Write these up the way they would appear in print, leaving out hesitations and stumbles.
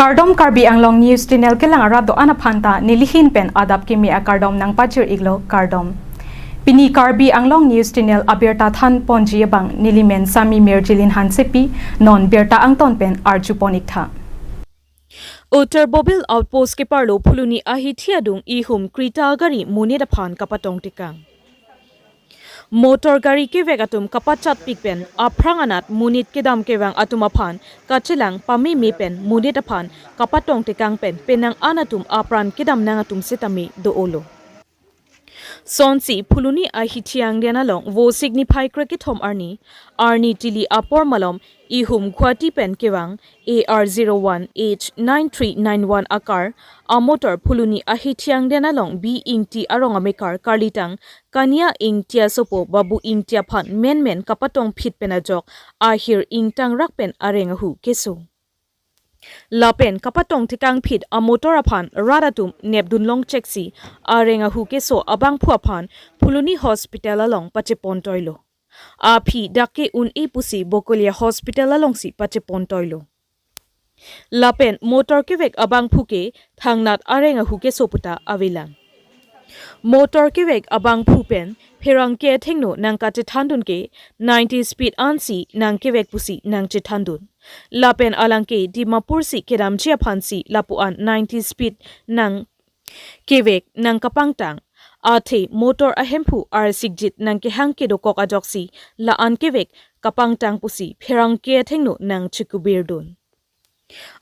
Kardom Karbi Anglong News Channel kelang arado ana phanta nilihin pen adap kimi a kardom nang pachir iglo kardom. Pini Karbi Anglong News Channel abirta than ponji bang nilimen sami merjilin hansepi non berta angton pen arju ponik tha. Uttar Bobil outpost ke parlo phuluni ahi thiadung i hum krita gari mune da phan kapatong tikang. Motor gari ke vegatum kapachat pikpen apranganat munit ke dam ke wang atuma phan kachilang pami mi pen munit phan kapatong tikang pen penang anatum apran ke dam nangatum setami do olo. Sonsi phuluni ahi thiang denalong wo signify cricket hom arni arni tili apor malom ihum Guwahati pen kewang AR01H9391 akar a motor phuluni ahi thiang denalong B ingti arong amekar karlitang kania ingtia sopo babu ingtia phan men men kapatong phit penajok ahir ingtang rakpen areng hu keso. Lapen kapatong tikang phit a motor aphan radatum nepdun long cheksi arenga hu keso abang phua phan phuluni hospital along pachepon toilo. A phi dake un e pusi bokolia hospital along si pachepon toilo. Lapen motor kevek abang phuke thangnat arenga hu keso puta avilang. Motor kevek abang phupen pherang ke thengno nangka che thandun ke 90 speed ansi nang kevek pusi nang che thandun. Lapen alangke Dimapur si kedam chia phansi lapuan 90 speed nang kevek nang kapangtang athe motor ahemphu ar sigjit nang ke hangke do kok ajoksi la an kevek kapangtang pusi pherang ke thengno nang chikubir dun.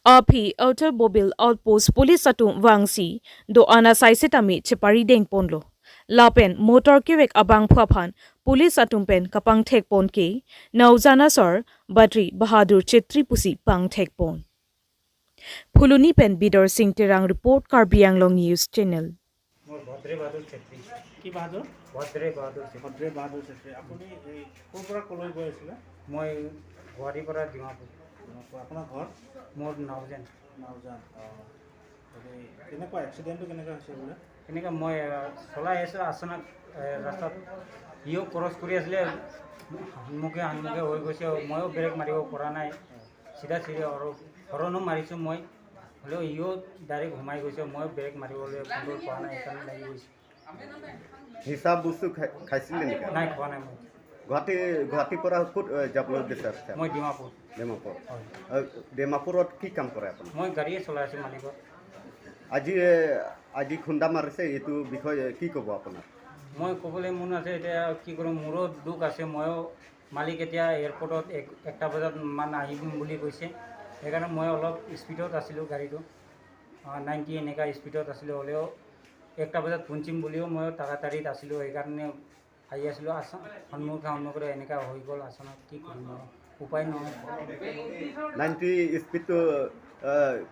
Aphi outer bobil outpost police atu wangsi do ana saisetami chepari deng ponlo. Lapen motor kevek abang phaphan police atumpen kapang thek pon ke naujana sor batri Bahadur Chetri pusi pang thek pon. Phuluni pen Bidor Singh Terang report Karbi Anglong News Channel. মোৰ ভদ্ৰে বাহাদুৰ চেত্ৰী। কি বাহাদুৰ? ভদ্ৰে বাহাদুৰ চেত্ৰী। ভদ্ৰে বাহাদুৰ চেত্ৰী, আপুনি এই ক'ৰ পৰা ক'লৈ গৈ আছিলে? মই গুৱাহাটীৰ পৰা ডিমাপুৰ। আপোনাৰ ঘৰ? মোৰ নাওজান। নাওজান। অঁ, হেৰি কেনেকুৱা এক্সিডেণ্টটো কেনেকুৱা হৈছে বোলে? তেনেকৈ মই চলাই আছিলোঁ, আচনাক ৰাস্তাত সিও ক্ৰছ কৰি আছিলে, সন্মুখে সন্মুখে হৈ গৈছে, ময়ো ব্ৰেক মাৰিব পৰা নাই, চিধা চিধি আৰু হৰণো মাৰিছোঁ মই, হ'লেও সিও ডাইৰেক্ট সোমাই গৈছে, ময়ো ব্ৰেক মাৰিবলৈ কণ্ট্ৰল পোৱা নাই, সেইকাৰণে লাগি গৈছে। নিচা বস্তু খাইছিলে নেকি? নাই, খোৱা নাই মই। গুৱাহাটীৰ পৰা ক'ত যাবলৈ বিচাৰিছে? মই ডিমাপুৰ। ডিমাপুৰ। হয়। ডিমাপুৰত কি কাম কৰে আপুনি? মই গাড়ীয়ে চলাই আছোঁ মালিকৰ। আজি খুন্দা মাৰিছে, এইটো বিষয়ে কি ক'ব আপোনাৰ? মই ক'বলৈ মন আছে, এতিয়া কি কৰিম, মোৰো দুখ আছে, ময়ো মালিক এতিয়া এয়াৰপৰ্টত 1টা বজাত মান আহিম বুলি কৈছে, সেইকাৰণে মই অলপ স্পীডত আছিলোঁ, গাড়ীটো 90 এনেকুৱা স্পীডত আছিলোঁ, হ'লেও 1টা বজাত পুঞ্চিম বুলিও মই তাড়াতাড়িত আছিলোঁ, সেইকাৰণে আহি আছিলোঁ, সন্মুখে সন্মুখতে এনেকুৱা হৈ গ'ল, আচলতে কি কৰিম আৰু উপায় নহয়। 90 স্পীডটো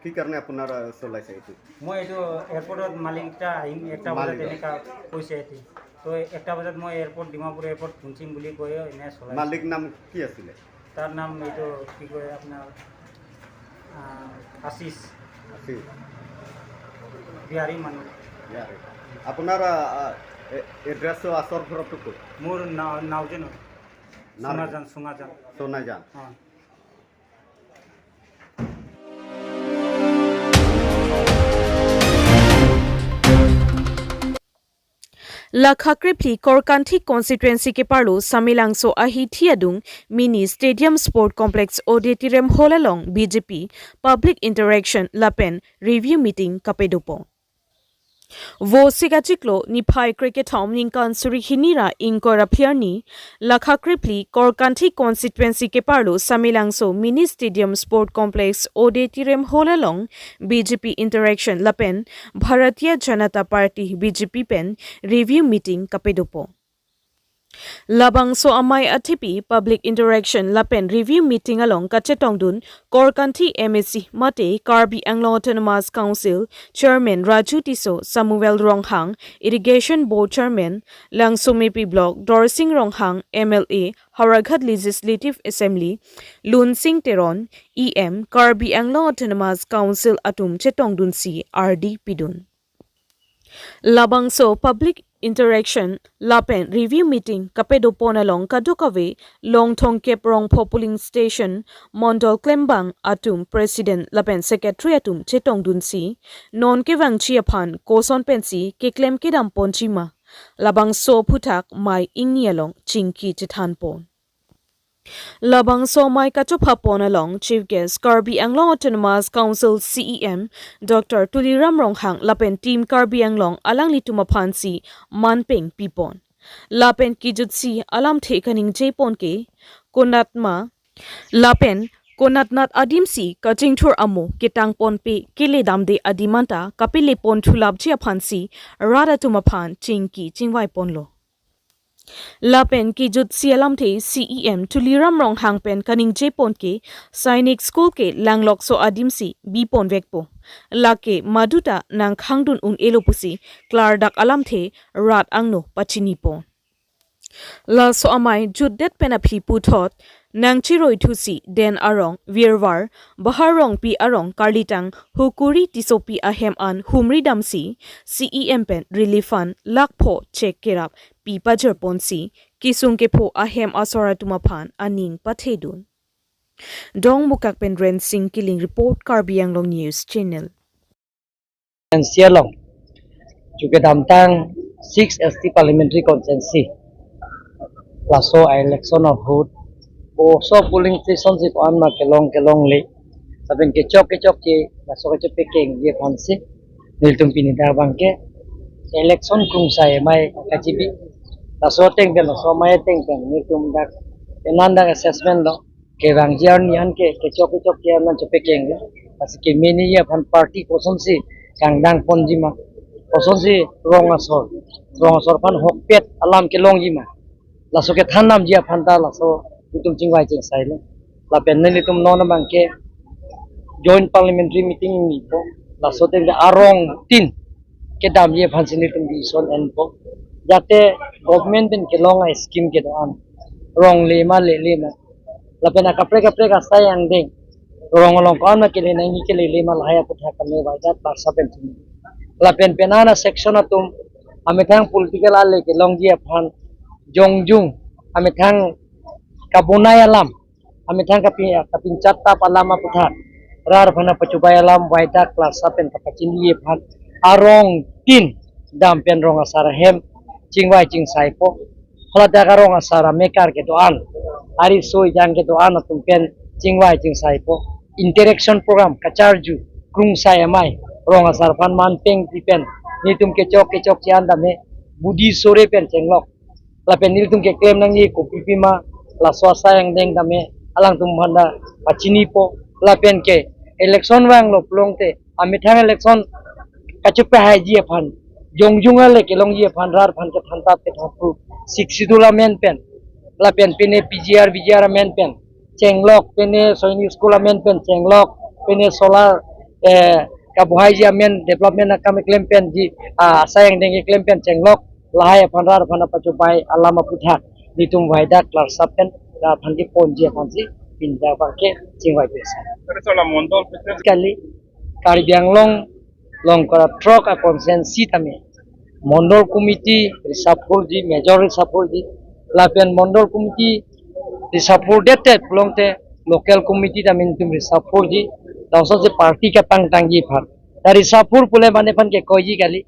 কি কাৰণে আপোনাৰ চলাইছে এইটো? মই এইটো এয়াৰপৰ্টত মালিকটা আহিম 1টা বজাত মালিক। এনেকুৱা কৈছে এতিয়া, তো 1টা বজাত মই এয়াৰপৰ্ট ডিমাপুৰ এয়াৰপৰ্ট পুঞ্চিম বুলি কৈ এনে চলাই। মালিক নাম কি আছিলে? তাৰ নাম এইটো কি কয় আপোনাৰ আশিষ। আশিষ। বিহাৰী মানুহ। বিহাৰী। আপোনাৰ এড্ৰেছটো আচৰ ঘৰটো ক'ত? মোৰ নাওজেন, সোণাজান, সোণাজান। সোণাজান। অঁ। Lakhakrepli Korkanthi constituency ke parlo Samilangso ahi thiadung mini stadium sport complex auditorium hall along BJP public interaction lapen review meeting kapedopo. Wo sigachiklo niphai cricket hom ningkan surihinira ingkora phirni Lakhakrepli Korkanthi constituency ke parlo Samilangso mini stadium sport complex auditorium hall along BJP interaction lapen Bharatiya Janata Party BJP pen review meeting kapedopo. Labangso amai athipi public interaction lapen review meeting along Kachetongdun Korkanthi MSc mate Karbi Anglong Autonomous Council Chairman Raju Tiso, Samuel Ronghang, Irrigation Board Chairman Langsomepi Block Dorsing Ronghang, MLA Howraghat Legislative Assembly Lun Singh Teron, EM Karbi Anglong Autonomous Council atum Chetongdun C RD Pidun. Labangso public Interaction lapen review meeting kapedo ponalong kadukave longthong kep rongpho polling station mondol klembang atum president lapen secretary atum chetong dunsi non kewang chiaphan koson pensi ke klem kedam ponchima labang so phuthak mai ingnialong chingki chithan pon Labang so mai kachopha ponalong Chief Guest Karbi Anglong Autonomous Council CEM Dr. Tuliram Ronghang lapen team Karbi Anglong alang lituma phansi manpeng pipon lapen kijutsi alam the kaning jepon ke konatma lapen konatnat adimsi kachingthur amu ketang pon pe kele damde adimanta kapile pon thulap chia phansi rada tuma phan chingki chingwai ponlo Lapen ki jut sialam the CEM Tuliram Ronghang pen kaning jepon ke Sainik School ke langlok so adimsi bipon vekpo lake maduta nang khangdun un elopusi klar dak alam the rat angno pachini pon la so amai jut det pen a phi pu thot nang chiroi thusi den arong virvar baharong pi arong karlitang hukuri tisopi ahem an humri damsi CEM pen relief fund lakpho check kerap pi pajar ponsi kisung ke pho ahem asora tumaphan aning pathedun dong mukak pen ren sing killing report Karbi Anglong News Channel. Sialong juga damtang 6 ST parliamentary constituency laso election of hood so polling station si on ma kelong kelong le saben ke chok ke laso ke peking ye phansi niltum pini dar bangke election kung sai mai kachibi laso teng ben laso mai teng ben niltum dak enan dak assessment lo ke bang jiar ni an ke chok ke an che peking le as ke mini ye phan party koson si kangdang ponjima koson si rong asor phan hokpet alam ke long jima laso ke thanam jia phanta laso tum chingwai ching sai le la pen ne tum non bang ke joint parliamentary meeting ni po la so te arong tin ke dam ye phan sin tum bi son en po jate government ben ke long a scheme ke dan rong le ma le le ma la pen kapre kapre ka sai ang ding rong long kon ma ke le nai ke le le ma la ya putha ka me wai jat par sa pen tin la pen penana section atum ame thang political ale ke long ji phan jongjung ame thang kabunai alam ame thang kapin chatta palama putha rar phana pachubai alam waida class apen kapachini ye phan arong tin dam pen rong asara hem chingwai ching sai po phala da rong asara mekar ke doan ari soi jang ke doan atum pen chingwai ching sai po interaction program kacharju krung sai amai rong asar phan man peng pi pen nitum ke chok chian dame budi sore pen chenglok la pen nil tum ke claim nang ni ko pipi ma la swasa yang deng dame alang tum handa pachini po la pen ke election wang lo plong te ami thang election kachupe hai ji phan jongjung ale ke long ji phan rar phan ke thanta te thapu sixidula men pen la pen pene PGR BGR men pen chenglok pene Sainik school men pen chenglok pene solar ka buhai ji men development akam claim pen ji sayang deng claim pen chenglok lahai phan rar phan pachubai alama putha nitum waida klar sapen ra phan ki pon ji phan si pinda bangke chingwai pesa kali Karbi Anglong long kora truck a consensi tame mondol committee reshuffle ji major reshuffle ji lapen mondol committee reshuffle dete plongte local committee tamin tum reshuffle ji dawso je party ka tang tang ji phan ta reshuffle pule mane phan ke koji kali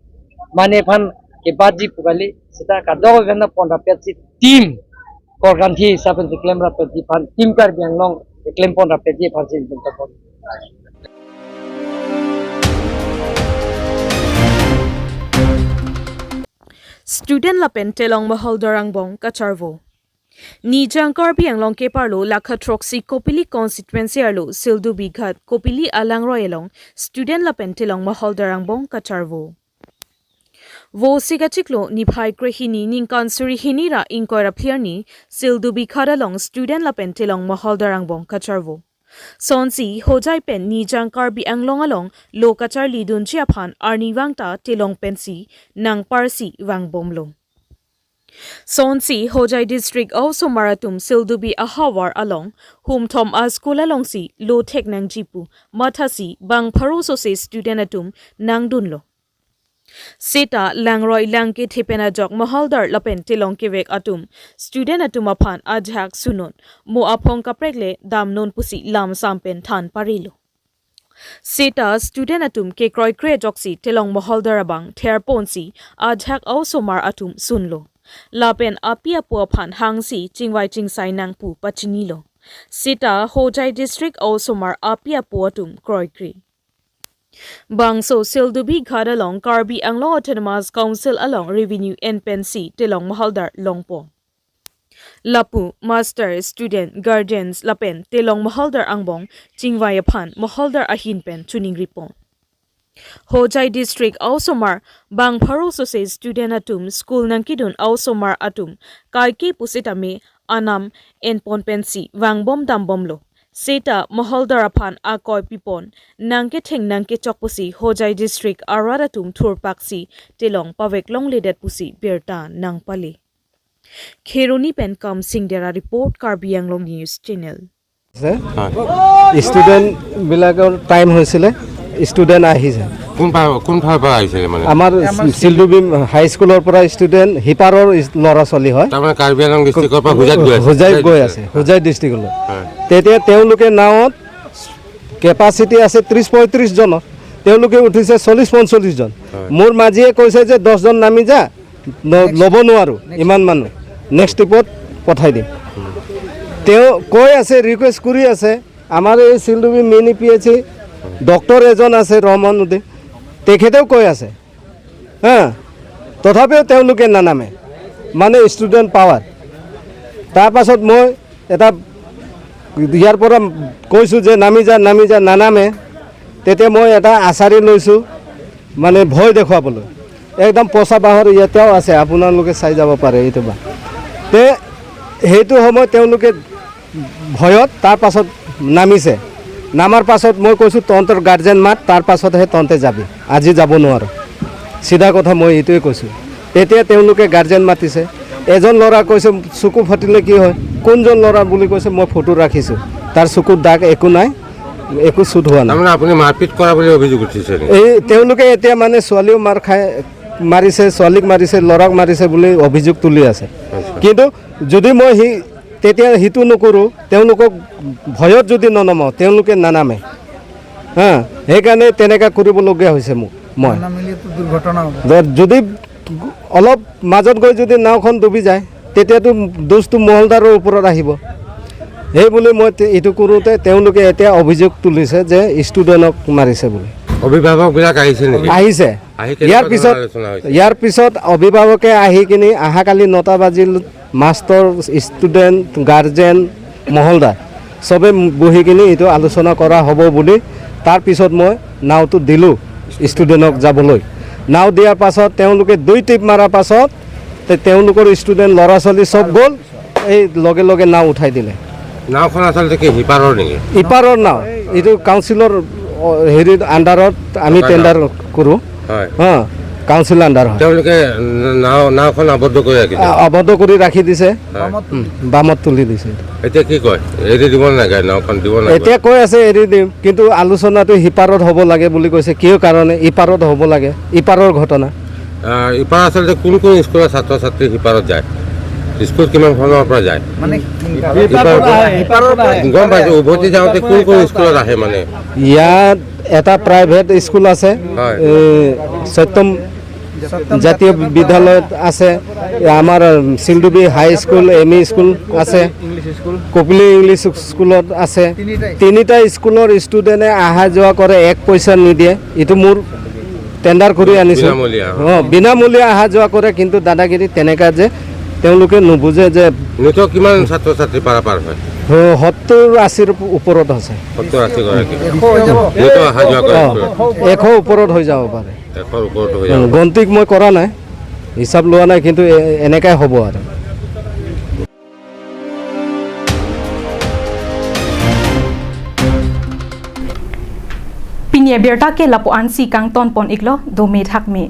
mane phan ke baji pugali sita ka do vena pon ra pet si team korganthi hisape claim ra pet ji phan team Karbi Anglong claim pon ra pet ji phan si tum ta pon. Student lapen telong mahal dorangbong kacharvo Nijang Karbi Anglong ke parlo lakha troxi Kopili constituency arlo Sildu Bighat Kopili alang royelong student lapen telong mahal dorangbong kacharvo Wo sigachiklo niphai krehini ningkan surihini ra ingkoira phliarni Sildu Bighat along student lapen telong mahal dorangbong kacharvo Sonsi hojai pen Nijang Karbi Anglong along lo kachar lidun chiaphan arni wangta telong pensi nang parsi wang bomlo. Sonsi Hojai district also maratum Sildubi ahawar along hum thom a school along si lo thek nang jipu mathasi bang pharoso se student atum nang dunlo. Seta langroi langke thepena jok mahaldar lapen telong kewek atum student atum aphan ajhak sunon mo aphong kaprekle damnon pusi lam sampen than parilo. Seta student atum ke kroi kre joksi telong mahaldar abang ther ponsi ajhak ausomar atum sunlo. Lapen apia puaphan hangsi chingwai chingsai nangpu pachinilo. Seta Hojai district ausomar apia puatum kroi kre. Bangso Sildubi Ghat along Karbi Anglong Autonomous Council along Revenue and Pensi Telong Mahaldar Longpo. Lapu Master Student Guardians Lapen Telong Mahaldar Angbong Chingwai Phan Mahaldar Ahin Pen Chuning Ripon. Hojai district Ausomar Bang Pharo se student atum school nangkidun Ausomar atum Kaiki pusitame Anam en pon pensi Wangbom dambomlo. Seta Mahaldar aphan akoi pipon nangke theng nangke chokpusi Hojai district aradatum thurpaksi telong pawek long ledet pusi berta nangpale. Kheroni pen kam Singdera report Karbi Anglong News Channel. ষ্টুডেণ্টবিলাকৰ time হৈছিলে, student আহিছে। কোন ফালৰ পৰা আহিছিলে মানে? আমাৰ শিলডুবি হাইস্কুলৰ পৰা ষ্টুডেণ্ট, সিপাৰৰ ল'ৰা ছোৱালী হয়। তাৰমানে কাৰ্বি আংলং ডিষ্ট্ৰিক্টৰ পৰা হোজাইত গৈ আছে। হোজাইত গৈ আছে, হোজাই ডিষ্ট্ৰিক্টলৈ। তেতিয়া তেওঁলোকে নাৱত কেপাচিটি আছে 30-35 জনৰ, তেওঁলোকে উঠিছে 40-45 জন। মোৰ মাঝিয়ে কৈছে যে 10 জন নামি যা, ল'ব নোৱাৰোঁ ইমান মানুহ, নেক্সট ট্ৰিপত পঠাই দিম। তেওঁ কৈ আছে, ৰিকুৱেষ্ট কৰি আছে। আমাৰ এই শিলডুবি মিনি পিএইচচি ডক্টৰ এজন আছে, ৰহমান উদ্দিন, তেখেতেও কৈ আছে হা, তথাপিও তেওঁলোকে নানামে, মানে ষ্টুডেণ্ট পাৱাৰ। তাৰপাছত মই এটা ইয়াৰ পৰা কৈছোঁ যে নামি যা, নামি যা, নানামে। তেতিয়া মই এটা আচাৰি লৈছোঁ, মানে ভয় দেখুৱাবলৈ। একদম পচা বাঁহৰ ইয়াতেও আছে, আপোনালোকে চাই যাব পাৰে এইটো বাঁহ। তে সেইটো সময়ত তেওঁলোকে ভয়ত তাৰপাছত নামিছে। নামাৰ পাছত মই কৈছোঁ, তহঁতৰ গাৰ্জেন মাত, তাৰ পাছতহে তহঁতে যাবি, আজি যাব নোৱাৰোঁ। চিধা কথা মই এইটোৱে কৈছোঁ। তেতিয়া তেওঁলোকে গাৰ্জেন মাতিছে। এজন ল'ৰা কৈছে, চকু ফাটিলে কি হয়, কোনজন ল'ৰা বুলি কৈছে। মই ফটো ৰাখিছোঁ, তাৰ চকুত দাগ একো নাই, একো চুট হোৱা নাই। তাৰমানে আপুনি মাৰপিট কৰা বুলি অভিযোগ উঠিছে নেকি? এই তেওঁলোকে এতিয়া মানে ছোৱালীও মাৰ খাই মাৰিছে, ছোৱালীক মাৰিছে, ল'ৰাক মাৰিছে বুলি অভিযোগ তুলি আছে। কিন্তু যদি মই সি তেতিয়া সিটো নকৰোঁ, তেওঁলোকক ভয়ত যদি ননমাওঁ, তেওঁলোকে নানামে হা। সেইকাৰণে তেনেকুৱা কৰিবলগীয়া হৈছে মোক। মই যদি অলপ মাজত গৈ যদি নাওখন ডুবি যায়, তেতিয়াতো দোষটো মহলদাৰৰ ওপৰত আহিব। সেই বুলি মই এইটো কৰোঁতে তেওঁলোকে এতিয়া অভিযোগ তুলিছে যে ষ্টুডেণ্টক মাৰিছে বুলি। অভিভাৱকবিলাক আহিছে নেকি? আহিছে। আহি কেনেকুৱা ইয়াৰ ধৰণৰ পিছত আলোচনা হৈছে? ইয়াৰ পিছত অভিভাৱকে আহি কিনি অহাকালি 9টা বাজিল মাষ্টৰ, ষ্টুডেণ্ট, গাৰ্জেন, মহলদাৰ চবে বহি কিনি এইটো আলোচনা কৰা হ'ব বুলি। তাৰপিছত মই নাওটো দিলোঁ ষ্টুডেণ্টক যাবলৈ। নাও দিয়াৰ পাছত তেওঁলোকে দুই টিপ মৰাৰ পাছত তেওঁলোকৰ ষ্টুডেণ্ট ল'ৰা ছোৱালী চব গ'ল, এই লগে লগে নাও উঠাই দিলে। নাওখন আচলতে কি সিপাৰৰ নেকি? ইপাৰৰ নাও এইটো, কাউন্সিলৰ হেৰিৰ আণ্ডাৰত আমি থকা নাও। টেণ্ডাৰ কৰোঁ। হা, কাউন্সিল আণ্ডাৰ হয়। তেওঁলোকে নাওখন আবদ্ধ কৰি ৰাখিছে। আবদ্ধ কৰি ৰাখি দিছে। বামত তুলি দিছে। এতিয়া কি কয়, এৰি দিব নাই নাওখন, দিব নাই? এতিয়া কৈ আছে এৰি দিম, কিন্তু আলোচনাটো সিপাৰত হ'ব লাগে বুলি কৈছে। কিয় কাৰণে ইপাৰত হ'ব লাগে? ইপাৰৰ ঘটনা। ইপাৰ আচলতে কোন কোন স্কুলৰ ছাত্ৰ ছাত্ৰী সিপাৰত যায়? স্কুল কিমানখনৰ পৰা যায়? গম পাইছোঁ, উভতি যাওঁতে কোন কোন স্কুলত আহে মানে? ইয়াত এটা প্ৰাইভেট স্কুল আছে, এই সত্যম জাতীয় বিদ্যালয়ত আছে, আমাৰ শিলডুবি হাই স্কুল, এম ই স্কুল আছে, কপিলী ইংলিছ স্কুলত আছে। তিনিটা স্কুলৰ ষ্টুডেণ্টে অহা যোৱা কৰে, এক পইচা নিদিয়ে। এইটো মোৰ টেণ্ডাৰ কৰি আনিছোঁ। বিনামূলীয়া। অঁ, বিনামূলীয়া অহা যোৱা কৰে, কিন্তু দাদাগিৰি তেনেকুৱা যে তেওঁলোকে নুবুজে যে নিতৌ কিমান ছাত্ৰ ছাত্ৰী পাৰাপাৰ হয়? 70-80ৰ ওপৰত আছে। 70-80 গৰাকী নিতৌ অহা যোৱা কৰে স্কুলত? 100 ওপৰত হৈ যাব পাৰে। 100ৰ ওপৰত হৈ যাব। গন্তিক মই কৰা নাই, হিচাপ লোৱা নাই, কিন্তু এনেকাই হ'ব আৰু। Pinya berta ke lapuan si kang ton pon iklo do me thak me.